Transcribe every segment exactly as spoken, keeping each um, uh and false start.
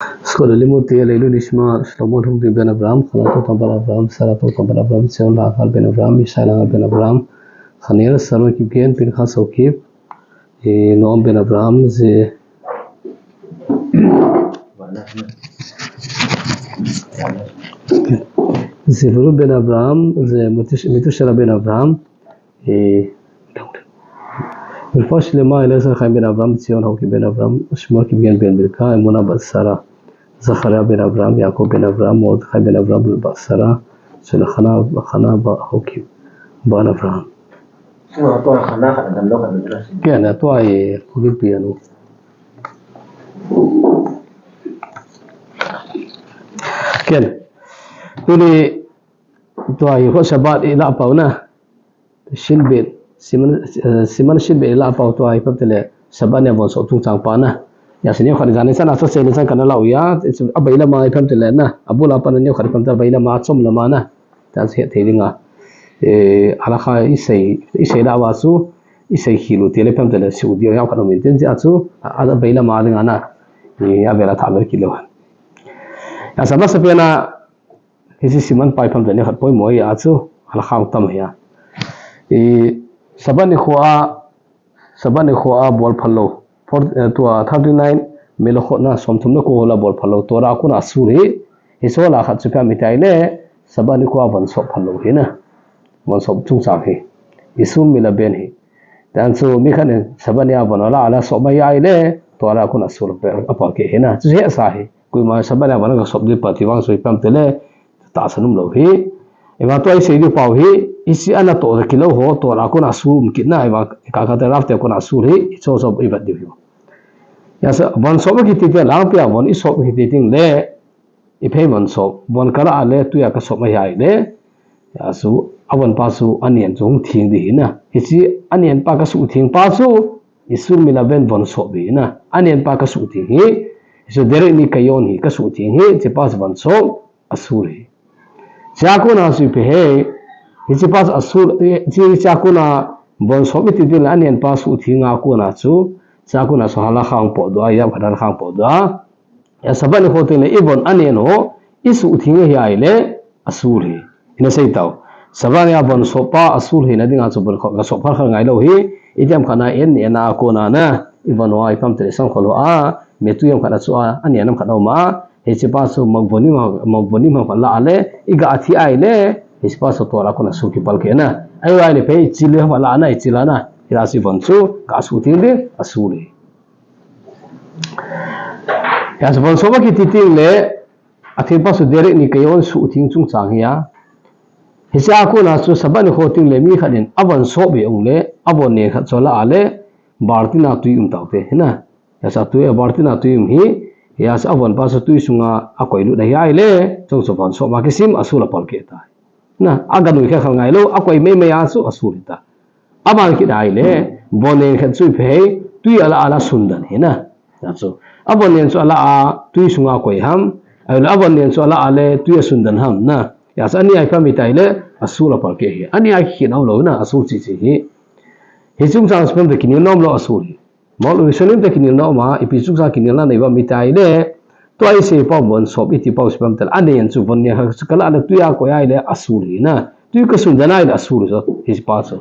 Zkor Limute Leilu Nishma Shlomo Lhungding ben Avraham, Chana Totam bar Avraham, Sara Totam bar Avraham, Zion Lakhar ben Avraham, Yishai Lakhar ben Avraham, Chaniel Saron Kipgen, Pinchas Haokip, eh, Noam ben Avraham, Ze-, Zevulun ben Avraham, Ze-, Metush-, Metushalah ben Avraham, eh, Rifat Shlema, Eliezer Chaim ben Avraham, Zion Haokip ben Avraham, Shmuel Kipgen ben Bilga, Emuna bat Sara, Zakaria ben Avraham, Yaakov ben Avraham, Mordechai ben Avraham, Lut bat Sara, Sulekhana, Chana bat Haokip, bat Avraham. Tua Chana khat a damlou khat a damlou. Ken, tua hi, khu kipi anu. Ken. Tuni, tua hi khu Shabbat ilah pau na. Shin bet, siman, eh, siman shin bet ilah pau tua hi pam tele, Shabbat ni a von sop chungchang pa na. Hijeh a chu neokhat jan ni chan a chu sei ni chan kana lah u a, abailam a hi pam tele na. Abul a pat neokhat hi pam tele abailam a chom lam a na. Tan se thei ding a. Eh, halakha isei, isei lah uva chu, isei khel u tile pam tele, sei u diu jong khat um in tin hijeh a chu, a, abailam a ding a na. Eh, avel a tha vel kit lou. Hijeh a chu amasapen a, hiche siman pa hi pam tele neokhat poimo ahi a chu, halakha hung tam ahi a. Eh, Shabbat nikho a, Shabbat nikho a bol phal lou. For, eh, tua thirty-nine, Melachot na, somthum le ko ho la bol phal lou. Torah a kon a asur hi. Hiche ho la khat chu ipi ham iti le, Shabbat nikho a von sop phal lou hi na. Von sop chungchang hi. Isur milaben hi. Tan chu mi khat in Shabbat ni a von ala ala sop mai ahi le, Torah a kon a asur apalkeh hi na. Chu hi asa hi. Koima Shabbat ni a von a kasop ding pa ti vang chu ipi ham tile, tahsan um lou hi. Ahivang tua isei diu pau hi, hiche ana toh kilou ho, Torah a kon a asur um kit na, ahivang ka ka te Rav te a kon a asur hi, hiche ho sop ivet diu hi. Hijeh a chu, von sop kiti teng lang pia von isop kiti teng le, ipi ham von sop, von kalah a le, tui a kasop mai ahi le, hijeh a chu, avon pa chu, anen chu hung theng ding hi na. Hiche, anen pa kasuhtheng pa chu, isur milaben von sop hi na. Anen pa kasuhtheng hi, hiche, derek nikayon hi kasuhtheng hi, hiche pa chu von sop, asur hi. Chua kon a chu ipi ham, hiche pa chu asur, eh, hiche, chua kon a von sop iti teng le anen pa suhtheng a kon a chu, chua kon a chu halakha hung potdoh a, yam khat halakha hung potdoh a. Hijeh a Shabbat nikho teng le ivon anen ho, isuhtheng ahi le, asur hi. Ina sei tau. Shabbat ni a von sop pa asur hina ding a chu von kho, kasop phal kha ngai lou hi, itiham khat na en, en a kon a na, ivon ho a, ipi ham tile sangkhol ho a, me tui ham khat a chu a, anen ham khat a um a, Hiche pa chu magvonim, magvonim ham khat la a le, iga thi ahi le, hiche pa chu Torah a kon a asur kipalkeh na. Ahi le phei chil ham la na, chil a na. Hijeh a chu von chu, kasuhtheng ding, asur le. Hijeh a chu von sop kiti teng le, atheng pa chu derek nikayon suhtheng chungchang hi a. Hiche a kon a chu Shabbat nikho teng le mi khat in avon sop hi ung le, avon nen khat chu la a le, baltin a tui um taute, hi na. Hijeh a chu tui, baltin a tui um hi, hijeh a chu avon pa chu tui sunga akoi lut ahi le, chong chu von sop ma kisim asur apalkeh tai. Na, aga nui kha kha ngai lou, akoi mei mei a chu asur hita. Aban kit ahi le, von nen khat chu ipi ham, tui ala ala sundan hi na. Hijeh a chu, avon nen chu ala a, tui sunga akoi ham, ahile avon nen chu ala a le, tui asundan ham na. Hijeh a chu, ani a ipi ham iti le, asur apalkeh hi. Ani a kikhen a um lou na, asur chi chi hi. Hiche chungchang chu pam te kinel nom lou asur hi. Mol u Rishonim te kinel nom a, ipi chungchang kinelna nei uvem iti le, tua isei pau von sop iti pau chu pam te le, anen chu von nen khat chu kala le tui a koi ahi le asur hi na, tui kasundan ahi le asur hi chu, hiche pa chu.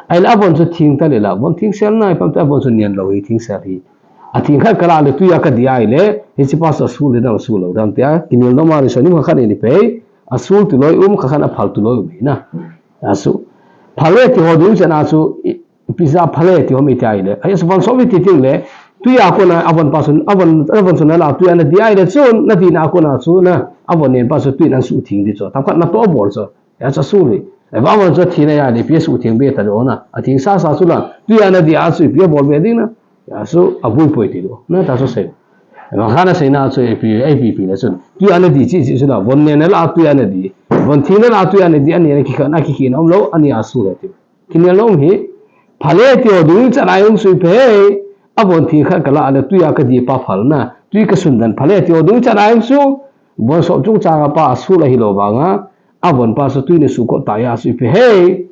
Ahile avon chu theng ta le la, von thengsel na, ipi ham iti avon chu nen lou hi thengsel hi. Atheng khat kala le tui a kadi ahi le, hiche pa chu asur le dam asur lou dam tia, kinel nom a Rishonim khat khat in ipi ham, asur ti loi um, khat khat in aphal ti loi um hi na. Asur. Phal e ti ho ding chan a chu, i, Ipi jeh a phal e ti ham iti ahi le. Hijeh a chu von sop iti teng le. Tui a kon a avon pa chun, avon, avon chun ala a tui ana di ahi le chun, nadina a kon a chu na, avon nen pa chu tui in ana suhtheng ding chu. Themkhat natoh abol chu. Hijeh a chu asur hi. Ahivang avon chu atheng ahi le, ipi asuhtheng be ta lou na. Atheng sasa chu la, tui ana di a chu ipi abol be ding na. Hijeh a chu aboi poi ti lou. Na ta chu sei. Ahivang khat a seina chu ipi, ipi, ipi le chun. Tui ana di chi, chi chu la, von nen ala a tui ana di. Von theng ala a tui ana di, ani ana kikhen, akikhen a um lou, ani asur le ti. Kinel nom hi, phal e ti ho ding chan a um chu ipi ham, avon theng khat kala le tui a kadi pa phal na, tui kasundan phal e ti ho ding chan a um chu, von sop chungchang a pa asur ahi lou vang a, avon pa chu tui nasuh kot ta a chu ipi ham,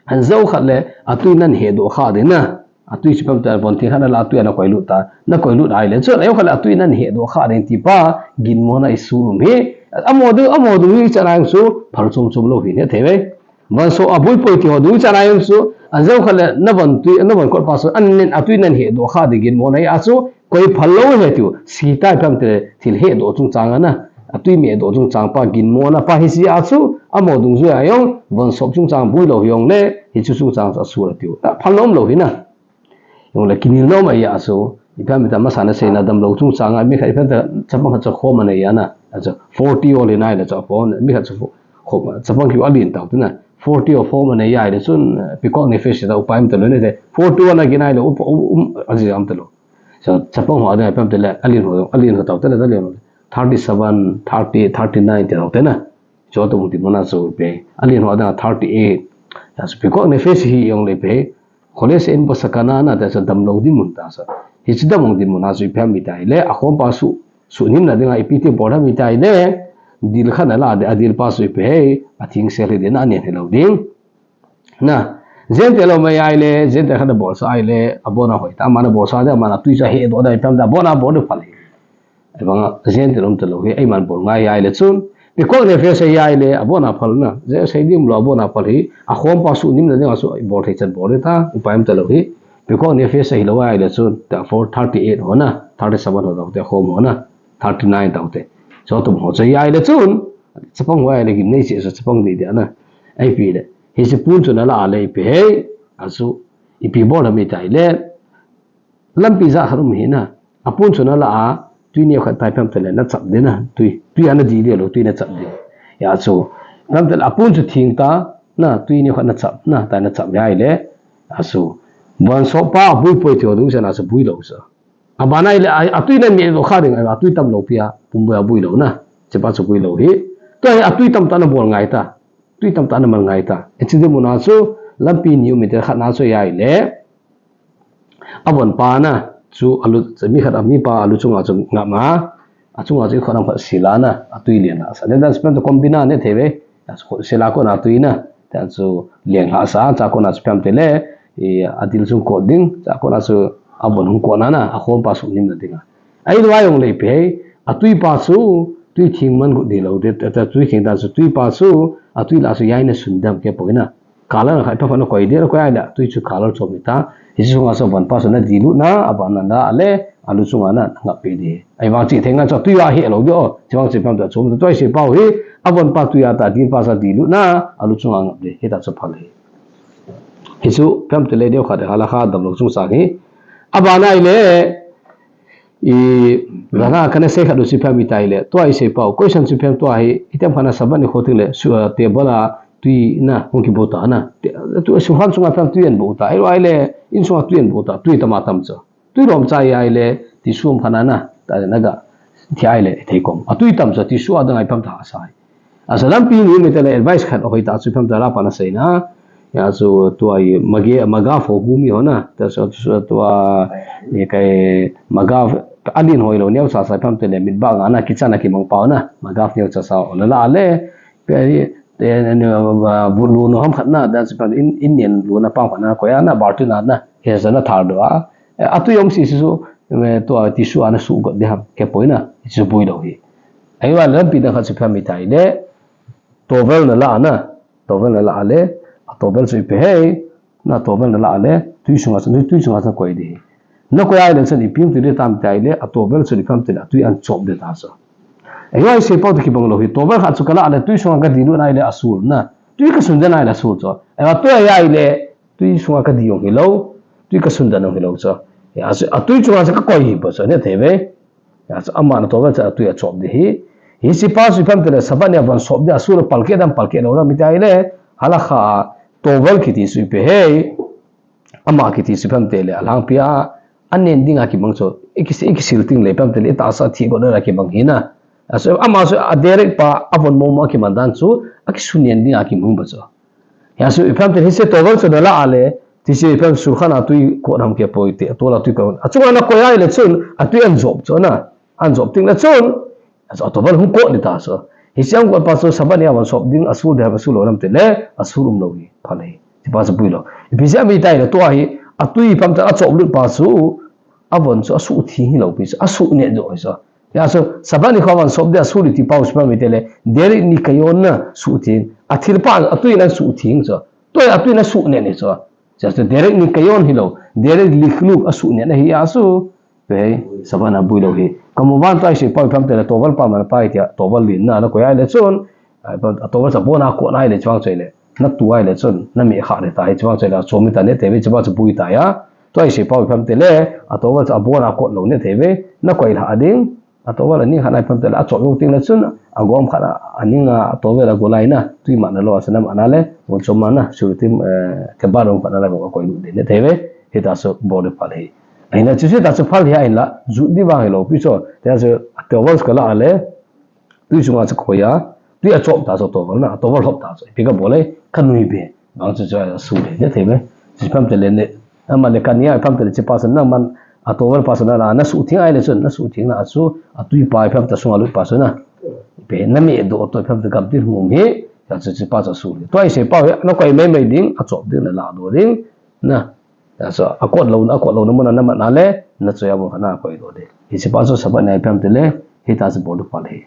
an jou khat le, atui nan hedoh kha ding na, Atui chu ipi ham itile von thing khat nala atui ana koilut ta. Na koilut ahile chun, ajeh khat le atui nahin hedoh kha ding ti pa, ginmona isur um hi. Amo dung, amo dung hi chan a jong chu, phal chom chom lou hi, neh thei ve. Von sop abui poi ti ho dung chan a jong chu, ajeh khat le na von tui, na von kot pa chu, an nen atui nahin hedoh kha ding ginmona hi a chu, koi phal lou hi tiu, si ta ipi ham itile, thil hedoh chungchang a na, atui medoh chungchang pa ginmona pa hi si a chu, amo dungjui a jong, von sop chungchang bui lou hi jong le, hichu chungchang chu asur a tiu. A phal lou um lou hi na. Jong le kinel nom ahi a chu, ipi ham itile masa na seina damlou chungchang a, mi khat ipi ham itile chapang khat chu khom anei a na, a chu forty ol hi nai le chu khom, mi khat chu khom, chapang kiu alen tau te na, forty ol khom anei a le chun, eh, peacock necklace ta upai um talou neh thei, forty ol a kinai le up, um, um, aji am talou. So, chapang ho a ding ipi ham itile, alen ho, alen ho tau te na, alen ho. Thirty-seven, thirty, thirty-nine ti tau te na. Chu tum ti mona chu ipi. Alen ho a ding thirty-eight. Ya, so peacock necklace hi jong le ipi. Khole se in bo sakana na ta chu damlou ding mun ta sa. Hichu damlou ding mun a chu ipi ham itile, akhom pa su, suhnem na dinga ipi ti bol ham itile, dil khat nala de, adil pa chu ipi, athing sel hi ding, anen hilou ding. Na, Gentile um ahile, Gentile khat na bolsa ahile, abona hoi ta, amana bolsa de, amana tui chu ahedoh da, ipi ham itile, abona bol de phal hi. Ahivanga, Gentile um talou hi, eiman bol ngai ahile chun, peacock necklace ahile, abona phal na, je sei dim lou, abona phal hi, akhom pa suhnem na dinga chu, bol thei chan bol de ta, upai um talou hi, peacock necklace ahilou ahile chun, therefore thirty-eight ho na, thirty-seven ho tau te, akhom ho na, thirty-nine tau te. Chu tum ho chu ahile chun, chapang ho ahile, gin nei che chu chapang ding ding a na, ipi le. Hiche pon chu nala le ipi hi, a chu, ipi bol ham itile, lampi jat khat um hi na. Apon chu nala a, tui neo khat ta ipi ham itile nachap ding na, tui, tui a nadih ding lou, tui nachap ding. Ya chu, ipi ham itile apon chu thing ta, na, tui neo khat nachap, na, ta nachap ahile, a chu, von sop pa abui poi ti ho dung chan a chu bui lou chu. Abana ahile, a, atui nahin medoh kha ding, atui tam lou pi a, pum boi a bui lou na, hiche pa chu bui lou hi. Tua hi atui tam tah a nabol ngai ta, tui tam tah a naman ngai ta. Hiche ding mun a chu, lampi ni um hite, khat na chu ahile, avon pa na, chu alu, mi khat a mi pa alu chunga chu ngap a, achunga chu ikhut ham khat sil a na, atui len lhah sa. Then that's when the combina neh thei ve, achu khut sil a kona atui na, then chu len lhah sa, chua kona chu ipi ham itile, i, adil chung kot ding, chua kona chu avon hung kot na na, akhom pa suhnem na dinga. Ahilou a jong le ipi hi, atui pa chu, tui thing man got ding lou, de, de, tui thing ta chu, tui pa chu, atui lah a chu jai nasun ding kei poi na. Color khat ipi ham khat nakoi ding, nakoi ahile, tui chu color chom hita. Hiche sunga chu von pa chu nadilut na, abana nala le, alu chunga nangap peh ding. Ahivang chu thei ngai chu tui a helou ding o. Chuvang chu ipi ham itile chom, tua isei pau hi, avon pa tui a ta, adil pa chu adilut na, alu chunga ngap ding. Hita chu phal hi. Hichu ipi ham itile deo khat, halakha damlou chungchang hi. Abana ahile, I, langa kana sei khat u chu ipi ham itile, tua isei pau, question chu ipi ham tua hi, itiham khat na Sabbath nikho teng le, su, ah, table a tui na, hung kibo ta na. Te, tu, sulhan chunga ipi ham tui anbo ta. Ahilou ahile, insunga tui anbo ta, tui tam a tam chu. Tui lom chai ahile, tissue um khat na na, ta na ga, ti ahile, thei kom. Atui tam chu, tissue a dang a ipi ham ta sa hi. Asa lampi ni mi te le advice khat hoi ta chu ipi ham itile pa na seina. Ya chu tua i mage, maga fo gu mi ho na. Ta chu, chu tua i kai maga alin hoi lou neo sa sa ipi ham itile mit ba nga na kicha na kimang pau na. Maga neo cha sa o la la le. Pe i, te, ne, bu lu no ham khat na. Ta chu ipi ham in, in nen lu na pang khat na ko ya na bar tu na na. He sa na thar do a. Eh, atui um sisi chu, eh, tua tissue a nasu got ding ham, kei poi na, chu bui lou hi. Ahivang lampi dang khat chu ipi ham itile, towel nala na, towel nala le, a towel chu ipi hi, na towel nala le, tui sunga chu, tui, tui sunga chu koi ding hi. Nakoi ahile chun ipi ham itile tam itile, a towel chu ipi ham itile, atui anchop ding ta chu. Ahivang isei pau toh kibang lou hi, towel khat chu kala le, tui sunga kadilut ahile asur na, tui kasun den ahile asur chu. Ahivang tua ahile, tui sunga kadi jong hilou, tui kasun den jong hilou chu. Ya, a, atui chunga chu kakoi hi bou chu, neh thei ve. Ya, chu ama na towel chu atui achop ding hi. Hiche pa chu ipi ham itile Sabbath ni a von sop ding asur lou palkeh dam palkeh lou dam iti ahile, halakha a towel kiti chu ipi hi. Ama kiti chu ipi ham itile, alhangpi a, anen ding a kimang chu, iki, ikisil ting le ipi ham itile, itahsa thi got a kimang hi na. A chu, ama chu a direct pa, avon momo a kiman dan chu, akisun nen ding a kimang bou chu. Ya chu, ipi ham itile, hiche towel chu nala le, tichu ipi ham sulhan a tui kot ham kei poi te, tol a tui kot. Achunga nakoi ahile chun, atui anchop chu na, anchop teng le chun, a chu, a towel hung kot ding ta chu. Hiche hung kot pa chu, Sabbath ni a von sop ding, asur ding ham, asur lou dam itile, asur um lou hi, phal hi. Hiche pa chu bui lou. Ipi jeh ham itile, tua hi, Atui pam ta achop lut pa chu, avon chu asuh theng hilou pi chu, asuh neh jo hi chu. Hijeh chun, Sabbath nikho avon sop dia sul ti pa chu pam mi te le, direct nikayon na suh theng. Athil pa, atui na suh theng chu. Tua atui na suh neh ni chu. Hijeh chun direct nikayon hilou, direct likhluk asuh neh na hi a chu. Tua hi, Sabbath na bui lou hi. Kamuvan tua isei pa pam te le, towel pa man pa hi tia, towel lin na, nakoi a le chun. Ai, pa, atowel sa bon a kon a le chuang choi le. Natu a le chun, nameh kha le ta hi chuang choi le, achomi ta neh te ve, chuba chu bui ta ya. Tua isei pa pam te le, atowel sa bon a kon lou neh te ve, nakoi lha ding. Atowel aning khat na pam te le, achop lou teng le chun, agom khat a, aning a, atowel ago lai na, tui man na lou, asa na man na le, bon chom man na, su tim, eh, te ba rong khat na le, bon akoi lut ding neh te ve, hita chu bol ding phal hi. Ahin a chu hita chu phal hi ahin la, jut ding vang hilou pi chu, te chu, atowel ka la le, tui chunga chu koi a, tui achop ta chu towel na, towel hop ta chu, ipi ka bol le, ka nui be, bang chu chu a su le, neh te ve, chu pam te le ne, ama le ka ni a pam te le chi pa chu na man, atowel pa chu na la, nasuh theng a le chun, nasuh theng na chu, atui pa pam ta sunga lut pa chu na, pe, nameh do to pam te gam ti hum hi, ya chu chi pa chu su le. Tua isei pa hi, nakoi mai mai ding, achop ding, na la do ding, na, Hijeh chun, akot lou, akot lou na mun a namat na le, nachoi a mun khat na koi doh ding. Hiche pa chu Sabbath ni a ipi ham tile, hita chu bol ding phal ahi.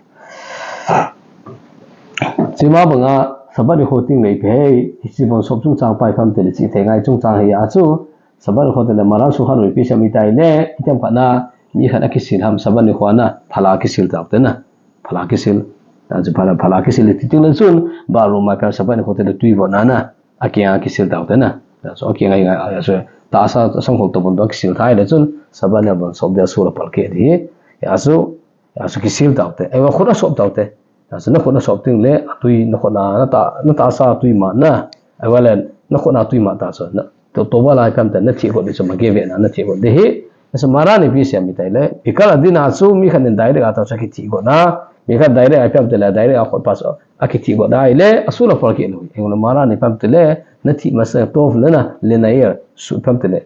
Chuma banga, Sabbath nikho teng le ipi ham, hiche von sop chungchang pa ipi ham tile, chithei ngai chungchang hi a chu, Sabbath nikho tile, Maran sulkhan u ipi asei ham itile, ipi ham khat na, mi khat akisil ham, Sabbath nikho a na, phala kisil tau te na, phala kisil. Achu phala, phala kisil ti teng le chun, bathroom a ipi ham Sabbath nikho tile, tui vot na na. Akeng a kisil tau te na. Achu akeng a, achu tahsa sangkhol toh von toh kisil thei le chun, Sabbath ni a von sop dia sul a pal kit ding ahi. Achu, achu kisil tau te. Ahivang khut asop tau te. Achu nakhut asop teng le, atui nakhut na, nata, natahsa tui mat na. Ahivang le, nakhut na tui mat ta chu. Na, to, towel a ipi ham tile, nathih got ding chu, mage ve na, nathih got ding ahi. Achu Maran in ipi asei ham itile, Mikal Adin a chu mi khat in direct a ta chu akithih got na, mi khat direct a ipi ham tile direct a khut pa chu akithih got na ahile, asul a pal kit lou. Engule Maran in ipi ham tile, nathih masa tov le na, le nair, su ipi ham tile,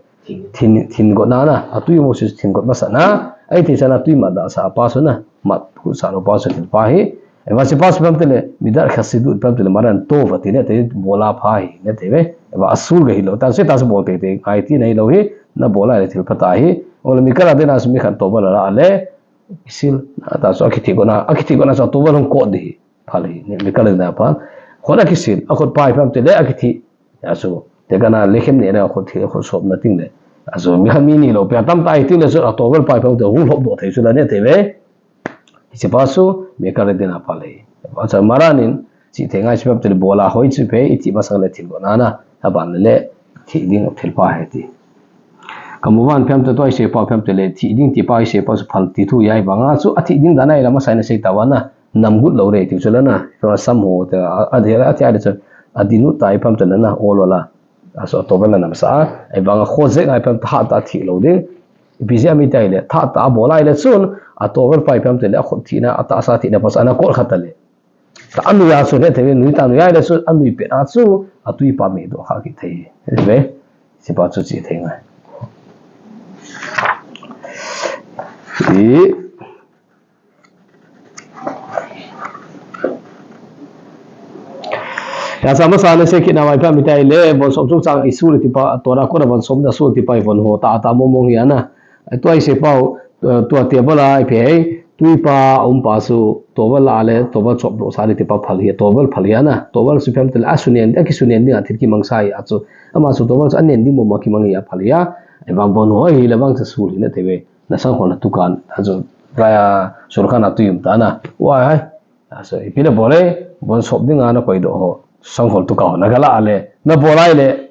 thin, thin got na na, atui mo su thin got masa na, ahithei chan a tui mat da sa pa chu na, mat hu sa lou pa chu thil pha ahi. Ahivang hiche pa chu ipi ham tile, midat chassidut ipi ham tile, Maran tov ati le, te bol a pha ahi, nete ve. Ahivang asul ga hilou, ta se ta se bol tei tei, ngai ti na hilou ahi, nabol a le thil pha ta ahi. Ole Mikal Adin a chu mi khat towel ala le, kisil, na ta chu akithih got na, akithih got na chu towel hung kot ding ahi, phal ahi, Mikal Adin a pha. Khut akisil, akhut pa ipi ham tile, akithih, achu, te kana lekhem ne na khut thih, khut sop na teng le. Achu, mi khat mi ni lou, ipi ham tam ta ahi teng le chu, atowel pa ipi ham tile, hung lhop doh thei chu la nete ve. Hiche pa chu, Mikal Adin a pal ahi. Achu, Maran in, chithei ngai chu ipi ham tile bol a hoi chu ipi ham, ithih masang le thil got na na, aban le le, thih ding thil pha ahi ti. Kamuvan ipi ham tile tua isei pa ipi ham tile, thih ding ti pa isei pa chu phal ti thu ahi vang a chu, athih ding dan a ila masa in asei tau a na, nam got lou re ti chu la na, ipi ham sam ho te, a, a, a, a, a, a, adin u ta ipi ham tile na, ol ol a. Achu atowel la nam sa a, ahivang a kho jek a ipi ham tile tha ta thih lou ding. Ipi jeh ham itile, tha ta bol a ile chun, atowel pa ipi ham tile, akhut thih na, atahsa thih na pa chu ana kot kha ta le. Ta anui a chu nete ve, nui ta nui a ile chu, anui pet a chu, atui pa meh doh kha kit thei. Nete ve, hiche pa chu chithei ngai. I, ya sa masa na sei kit na mai ipi ham itile, von sop chungchang isul ti pa, Torah kot a von sop na sul ti pa, ivon ho ta, ta mong mong ahi na. Tua isei pa u, tua, tua table a ipi ham, tui pa um pa chu, towel la le, towel chop doh sa le ti pa phal ahi, towel phal ahi na, towel chu ipi ham tile, asu nen, akisu nen ding a thil kimang sa ahi a chu, ama chu towel chu anen ding mong mong kimang ahi a phal ahi a, ahivang von ho hile vang chu sul ahi nete ve, na sangkhol na tukan, achu, raya, sulkhan a tui um ta na, wa hai, Achu, ipi le bol le, von sop ding a nakoi doh ho, sangkhol tukan ho, nagala le, nabol a ile,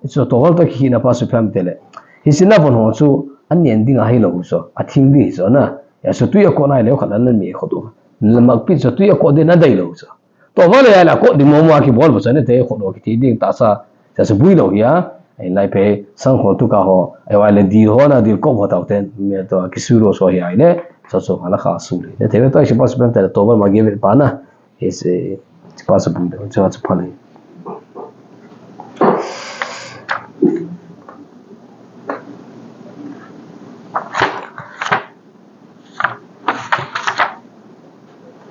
chu towel toh kikhih na pa chu ipi ham tile. Hiche na von ho chu, anen ding ahi lou chu, athing ding ahi chu na. Achu tui akot na ile, khat na nameh khut u. Namakpi chu tui akot ding nadei lou chu. Towel le ile akot ding mong mong a kibol pa chu, nete khut u kithih ding tahsa, Tahsa bui lou ahi a, ahin lai pe, sangkhol tukan ho, ahivang le dil ho na, dil kop ho tau ten, mi to kisui lou so ahi a ile, so so hala kha su le. Nete ve to, hiche pa chu ipi ham tile towel mage ve pa na, hiche, hiche pa chu bui lou, hiche pa chu phal ahi.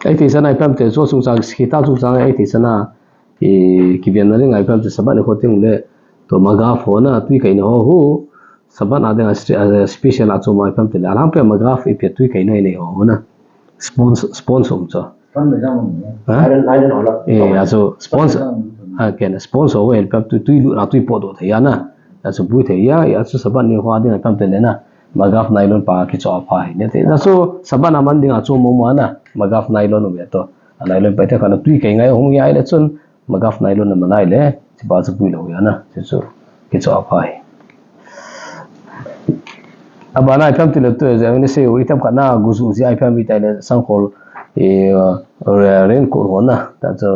Ahithei chan a ipi ham tile, chu chungchang, kita chungchang, ahithei chan a, I, kiven na ding a ipi ham tile Sabbath nikho teng le, tua maga pho na, tui kaina ho hu, Sabbath a dinga stre-, ah, special a chu mai pam tile. Alhangpi a Magav ipi a tui kaina inei ho na. Spons-, sponsor um chu. Sponsor mai jang um. Ha? Nylon, nylon ho la. Eh, a chu sponsor. Sponsor. Ah, ken sponsor ho help tui, tui lut a tui potdoh thei a na. A chu bui thei a, a chu Sabbath ni ho a dinga pam tile na. Magav nylon pa kichoh a pha hi. Ne te. A chu Sabbath a man dinga chu mo mo na. Magav nylon um e to. A nylon pa te kha na tui kai ngai hung ya ile chun. Magav nylon na manai le, chupa chu pui lou ya na, chu chu, kichoh a pha hi. Abana ipi ham tile tu, je ni se, item khat na, guzu ji ipi ham itai le, sangkhol, eh, re-, raincoat ho na, ta chu,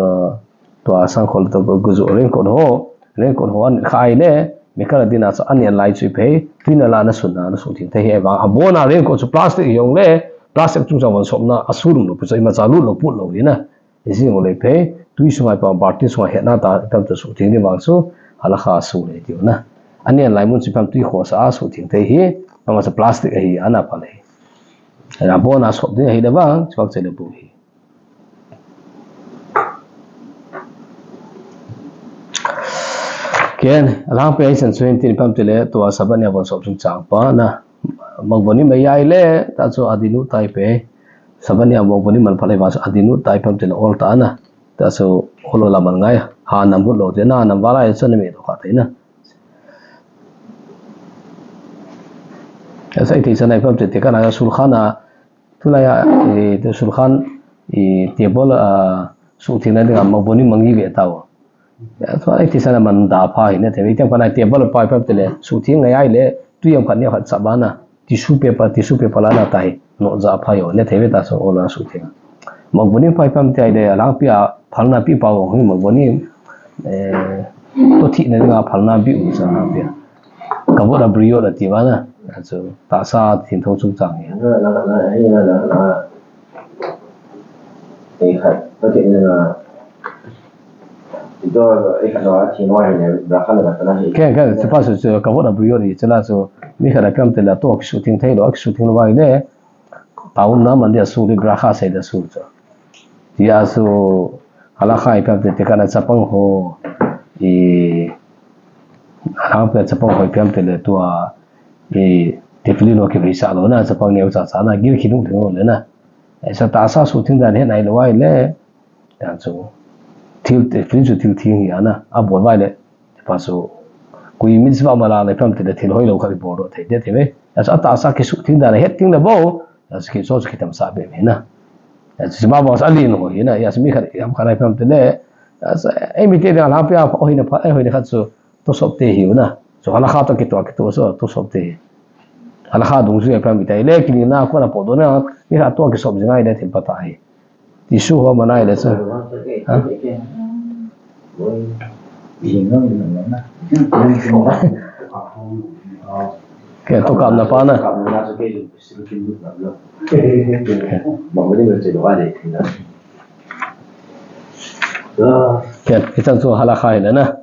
tua sangkhol to guzu raincoat ho, raincoat ho an khai le, mi kala dina chu an yan lai chu ipi, tuina la na sun na, na suhtheng thei hi vang, abona raincoat chu plastic hi jong le, plastic chungchang von sop na, a sulum lou, pu chu ima cha lut lou, put lou hi na. Ijing u le ipi, tui sunga ipi ham, baltin sunga hetna ta, ipi ham ta suhtheng ding vang chu, halakha asur le tiu na. Ani an lai mun chu ipi ham tui khosa a suhtheng thei hi, ama chu plastic ahi, ana pha le. Abona sop ding ahi le vang, chu vang chu le bu hi. Ken, alhangpi a isan chu hin tin ipi ham tile, tua Sabbath ni a von sop chungchang pa na. Magboni mai ai le, ta chu adinu tai pe. Sabbath ni a magboni man phalai vang chu adinu tai ipi ham tile ol ta na. Ta chu ol la man ngai. Ha nam hut lou te na nam vala ya chu na mi to kha te na. Asa iti sana ipi ham te te kana sulkhan a. Tulai a, eh, te sulkhan, eh, table a suhtheng na dinga magboni mangi ve tau. Ya, so, ai, tisa na man da pha hi, ne, thei ve, item khat na table pa, pa, tele, suhtheng ngai ai le, tui am khat ne khat sa ba na, tissue paper, tissue paper la na tai, no ja pha yo, ne, thei ve ta so, ol a suhtheng. Magboni pa, pa, te ai le, alhangpi a, phalna pi pa, hi, magboni, eh, to thi na dinga, phalna pi u sa na pi a. Kavod habriot ati ba na. Achu, tahsa thengtho chungchang hi. Na, na, na, na, na, na. Ei khat, ka ti na, na. Ito, ei khat na, thi no hi ne, bracha na ka na hi. Ken, ken, chupa chu, chu, kavod habriot hi, chula chu, mi khat a ipi ham tile, to kisuhtheng thei lou, kisuhtheng lou ba hi ne. Taona man dia su le bracha sei dia su chu. Tia su halakha ipi ham te te kana chapang ho. I halakha pe chapang ho ipi ham tile tua. I tefillin ho kivei sa lou na chapang neo cha cha na gil kidung theng lou le na. Esa tahsa suhtheng dan he nai lou ai le. Tia chu. Thil tefillin chu thil theng hi ana. Abol vai le. Pa chu, kui mitzvah mala le pam te le thil hoilou khat ibol doh thei te te ve. Achu atahsa kisuhtheng dan het ding le bou. Achu kiso chu kitam sa be me na. Achu ma bou sa lin ho hi na. Achu mi khat, ham khat ai pam te le. Achu, ei mi te ding alhangpi a, hoina pha, ei hoina khat chu, to sop te hi na. Chu halakha to kito, kito so, to sop te hi. Halakha dungjuiya pam mi te le, kini na ko na potdoh na, mi khat to kisop jing ai le thil pa ta hi. Tissue ho manai le chu. Ha? Ke to kam na pa na. Ke, ke chan chu halakha hi le na.